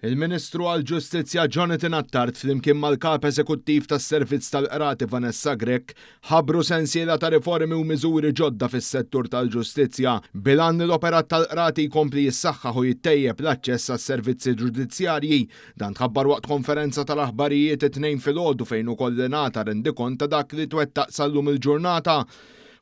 Il-Ministru għall-Ġustizzja Jonathan Attard flimkien mal-Kap Eżekuttiv tas-Servizz tal-Qrati Vanessa Grech ħabbru sensiela ta' riformi u miżuri ġodda fis-settur tal-ġustizzja bil-għan li l-operat tal-qrati jkompli jissaħħaħ u jittejjeb l-aċċess għas-servizzi ġudizzjarji. Dan tħabbar waqt konferenza tal-aħbarijiet it-Tnejn filgħodu fejn ukoll ingħata rendikont ta' dak li twettaq sal-lum il-ġurnata.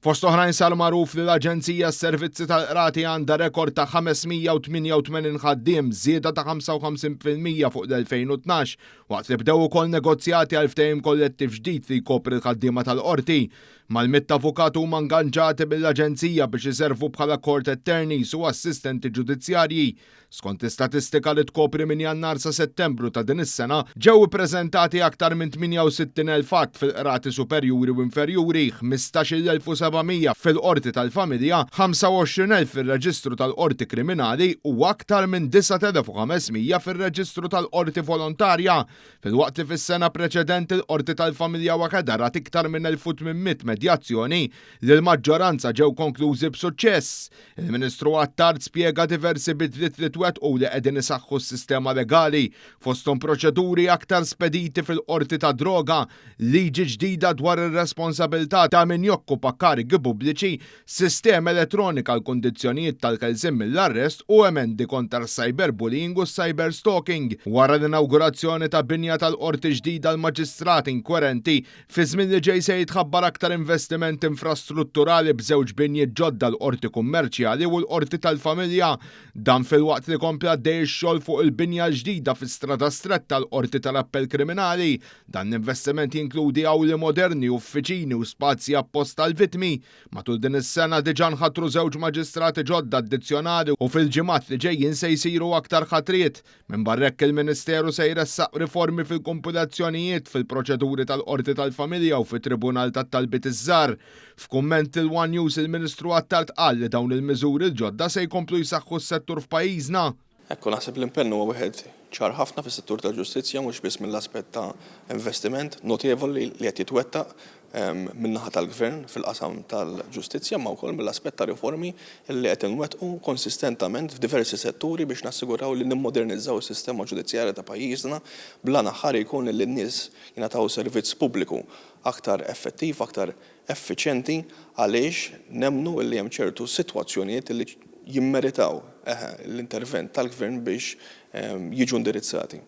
Fost oħrajn sar magħruf li l-Aġenzija għas-Servizzi tal-Qrati għandha rekord ta' 588 ħaddiem, żieda ta' 55% fuq l-2012, waqt li bdew ukoll negozjati għal ftehim kollettiv ġdid li jkopri l-ħaddiema tal-Qorti. Mal-100 avukat huma nganġati mill-Aġenzija biex iservu bħala court attorneys u assistenti ġudizzjarji. Skont l-istatistika li tkopri minn Jannar sa Settembru ta' din is-sena, ġew ippreżentati aktar minn 68,000 att fil-qrati superjuri u inferjuri, 15,700 fil-Qorti tal-Familja, 25,000 fir-Reġistru tal-Qorti Kriminali u aktar minn 9,500 fir-Reġistru tal-Qorti Volontarja, filwaqt li fis-sena preċedenti l-Qorti tal-Familja waħedha rat iktar minn 1,800 medjazzjoni li l-maġġoranza ġew konklużi b'suċċess. Il-Ministru Attard spjega diversi bidliet li twettqu li qegħdin isaħħu s-sistema legali, fosthom proċeduri aktar spediti fil-Qorti tad-Droga, liġi ġdida dwar ir-responsabilità ta' min jokkupa karigi pubbliċi, sistema elettronika għall-kundizzjonijiet tal-ħelsien mill-arrest u emendi kontra s-cyberbullying u s-cyberstalking. Wara l-inawgurazzjoni ta' binja tal-Qorti ġdida l-Maġistrat inkwerenti Fiż-żmien li ġej se jitħabbar aktar investiment infrastrutturali b'żewġ binjiet ġodda l-Qorti Kummerċjali u l-Qorti tal-Familja. Dan filwaqt li kompli għaddej ix-xogħol fuq il-binja l-ġdida fi Strada Stretta l-Qorti tal-Appell Kriminali. Dan l-investiment jinkludi awli moderni, uffiċini u spazji apposta għall-vittmi. Matul din is-sena diġà nħatru żewġ maġistrati ġodda addizzjonali u fil-ġimgħat li ġejjin se jsiru aktar ħatriet. Minbarra hekk il-Ministeru se jressaq riformi fil-kumpilazzjonijiet, fil-proċeduri tal-Qorti tal-Familja u fit-Tribunal tat-Talbiet iż-Żgħar. F'kumment lil one News il-Ministru Attard qal li dawn il-miżuri l-ġodda se jkomplu jsaħħu s-settur f'pajjiżna. Ekku, naħseb l-impenn huwa wieħed ċar ħafna fis-settur tal-ġustizzja mhux biss mill-aspett ta' investiment notevoli li qed jitwettaq min-naħa tal-Gvern fil-qasam tal-ġustizzja imma wkoll mill-aspett ta' riformi li qed inwettqu konsistentament f'diversi setturi biex nassiguraw li nimmodernizzaw is-sistema ġudizzjarja ta' pajjiżna bl-għan aħħari jkun li n-nies jingħataw servizz pubbliku aktar effettiv, aktar effiċjenti għaliex nemmnu li hemm ċertu sitwazzjonijiet li jimmeritaw l-intervent tal-Gvern biex jiġu indirizzati.